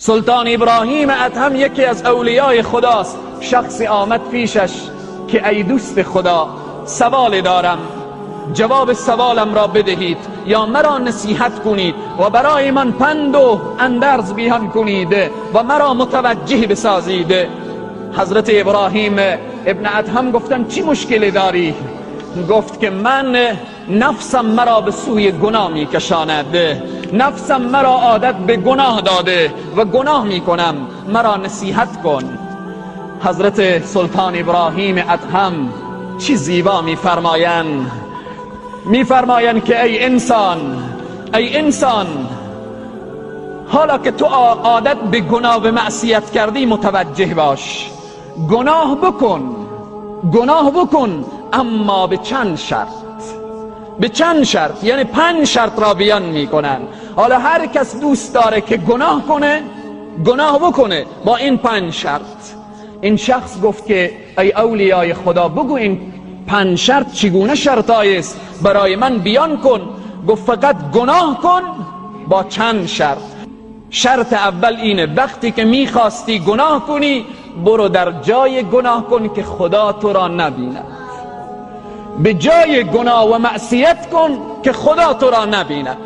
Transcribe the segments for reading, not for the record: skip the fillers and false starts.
سلطان ابراهیم ادهم یکی از اولیای خداست. شخصی آمد پیشش که ای دوست خدا، سوال دارم، جواب سوالم را بدهید یا مرا نصیحت کنید و برای من پند و اندرز بیان کنید و مرا متوجه بسازید. حضرت ابراهیم ابن ادهم گفتن چی مشکلی داری؟ گفت که من نفسم مرا به سوی گناه میکشاند، نفسم مرا عادت به گناه داده و گناه میکنم، مرا نصیحت کن. حضرت سلطان ابراهیم ادهم چی زیبا میفرمایند، میفرمایند که ای انسان، ای انسان، حالا که تو عادت به گناه و معصیت کردی متوجه باش، گناه بکن، گناه بکن، اما به چند شرط، به چند شرط، یعنی 5 شرط را بیان میکنن. حالا هر کس دوست داره که گناه کنه، گناه بکنه با این 5 شرط. این شخص گفت که ای اولیای خدا، بگو این 5 شرط چگونه شرطایی است، برای من بیان کن. گفت فقط گناه کن با چند شرط. شرط اول اینه، وقتی که میخواستی گناه کنی برو در جای گناه کن که خدا تو را نبیند، به جای گناه و معصیت کن که خدا تو را نبیند.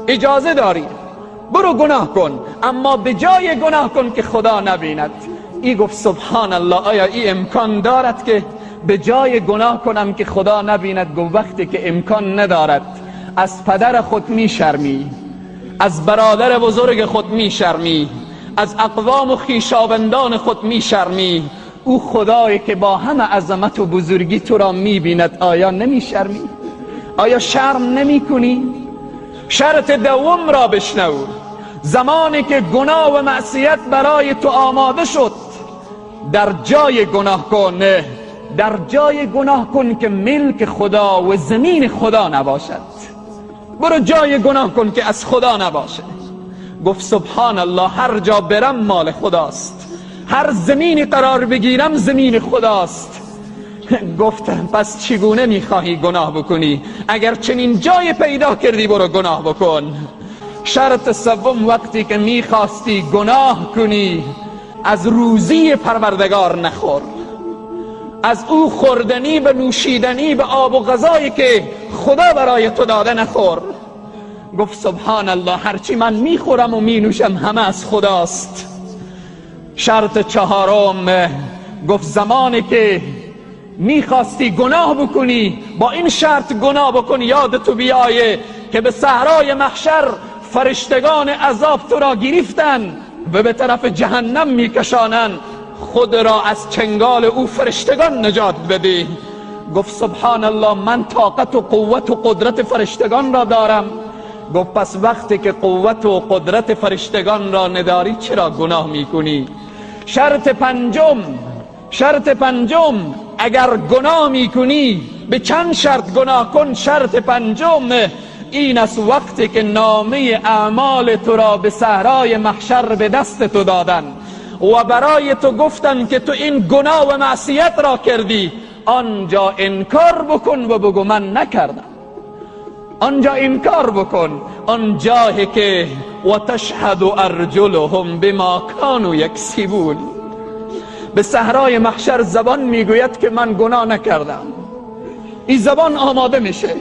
اجازه داری برو گناه کن، اما به جای گناه کن که خدا نبیند. ای گفت سبحان الله، آیا ای امکان دارد که به جای گناه کنم که خدا نبیند؟ گفت وقتی که امکان ندارد، از پدر خود میشرمی، از برادر بزرگ خود میشرمی، از اقوام و خویشاوندان خود میشرمی، او خدایی که با همه عظمت و بزرگی تو را میبیند آیا نمیشرمی؟ آیا شرم نمیکنی؟ شرط دوم را بشنو، زمانی که گناه و معصیت برای تو آماده شد در جای گناه کن، در جای گناه کن که ملک خدا و زمین خدا نباشد. برو جای گناه کن که از خدا نباشه. گفت سبحان الله، هر جا برم مال خداست، هر زمینی قرار بگیرم زمین خداست. گفتم پس چگونه میخواهی گناه بکنی؟ اگر چنین جای پیدا کردی برو گناه بکن. شرط سوم، وقتی که میخواستی گناه کنی از روزی پروردگار نخور، از او خوردنی و نوشیدنی و آب و غذایی که خدا برای تو داده نخور. گفت سبحان الله، هرچی من میخورم و مینوشم همه از خداست. شرط چهارم، گفت زمانی که میخواستی گناه بکنی با این شرط گناه بکن، یاد تو بیایه که به صحرای محشر فرشتگان عذاب تو را گرفتن و به طرف جهنم میکشانن، خود را از چنگال او فرشتگان نجات بده. گفت سبحان الله، من طاقت و قوت و قدرت فرشتگان را دارم. گفت پس وقتی که قوت و قدرت فرشتگان را نداری چرا گناه میکنی؟ شرط پنجم، شرط پنجم، اگر گناه میکنی به چند شرط گناه کن. شرط پنجم این است، وقتی که نامه اعمال تو را به صحرای محشر به دست تو دادن و برای تو گفتن که تو این گناه و معصیت را کردی، آنجا انکار بکن و بگو من نکردم. آنجا انکار بکن، آنجا که و تشهد ارجلهم بما کانوا یکسبون. به صحرای محشر زبان میگوید که من گناه نکردم. این زبان آماده میشه،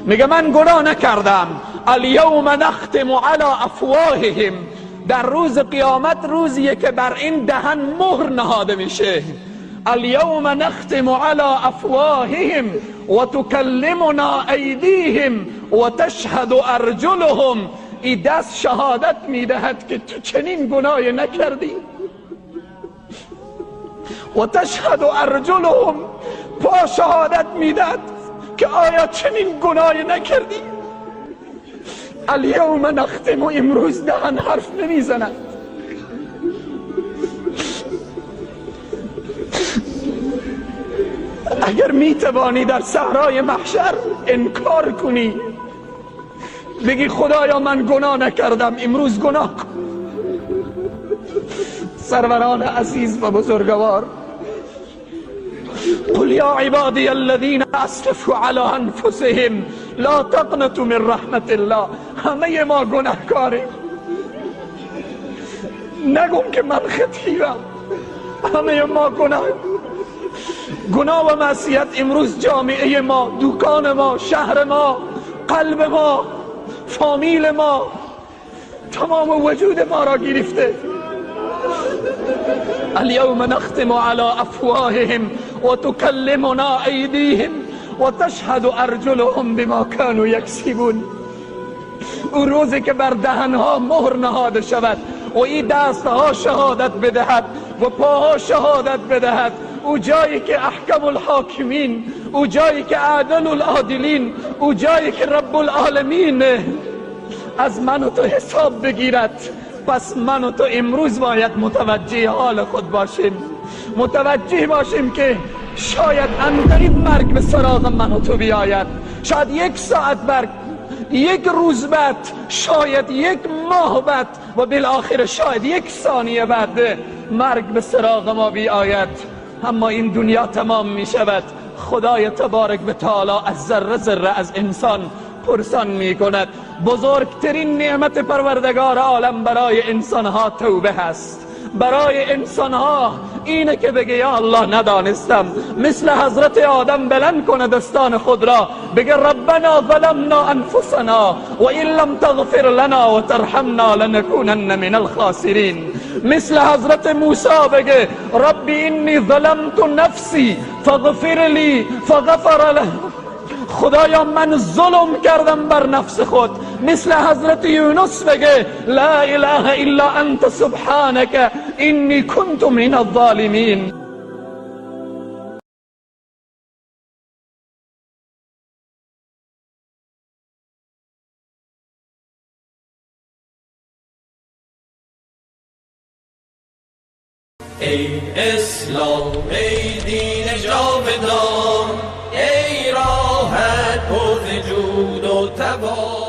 میگه من گناه نکردم. الیوم نختم علی افواههم. در روز قیامت روزیه که بر این دهن مهر نهاده میشه. الیوم نختم علی افواههم و تکلمنا ایدیهم و تشهد ارجلهم. ای دست شهادت میدهد که تو چنین گناهی نکردی. و تشهد ارجلهم، پا شهادت میدهد که آیا چنین گناهی نکردی. الیوم نختم، و امروز دهن حرف نمیزند. اگر میتوانی در صحرای محشر انکار کنی، بگی خدایا من گناه نکردم، امروز گناه کن. سروران عزیز و بزرگوار، قل یا عبادی الذین اسرفوا علی انفسهم لا تقنطوا من رحمت الله. همه ما گناهکاریم. نگم که من خطیرم. همه ما گناه و معصیت امروز جامعه ما، دکان ما، شهر ما، قلب ما، فامیل ما، تمام وجود ما را گرفته. اليوم نختم على افواههم وتكلمنا ايديهم وتشهد ارجلهم بما كانوا يكسبون. او روزی که بر دهنها مهر نهاده شود و این دستها شهادت بدهد و پاها شهادت بدهد، او جایی که احکم الحاکمین، او جایی که عدل العادلین، او جایی که رب العالمین از من و تو حساب بگیرد. پس من و تو امروز باید متوجه حال خود باشیم، متوجه باشیم که شاید عنقریب مرگ به سراغ من و تو بیاید، شاید یک ساعت بعد، یک روز بعد، شاید یک ماه بعد و بالاخره شاید یک ثانیه بعد مرگ به سراغ ما بیاید. اما این دنیا تمام می شود. خدای تبارک و تعالی از ذره ذره از انسان پرسان می کند. بزرگترین نعمت پروردگار عالم برای انسانها توبه هست. برای انسانها اینه که بگه یا الله ندانستم، مثل حضرت آدم بلند کنه دستان خود را بگه ربنا ظلمنا انفسنا و این لم تغفر لنا و ترحمنا لنکونن من الخاسرین. مثل حضرت موسی بگه ربی انی ظلمت نفسی فاغفر لی فغفر له. خدایا من ظلم کردم بر نفس خود. مثل حضرت یونس بگه لا اله الا انت سبحانك انی كنت من الظالمین. ای اسلام، ای دین جاودان، ای راحت پر جود و توان.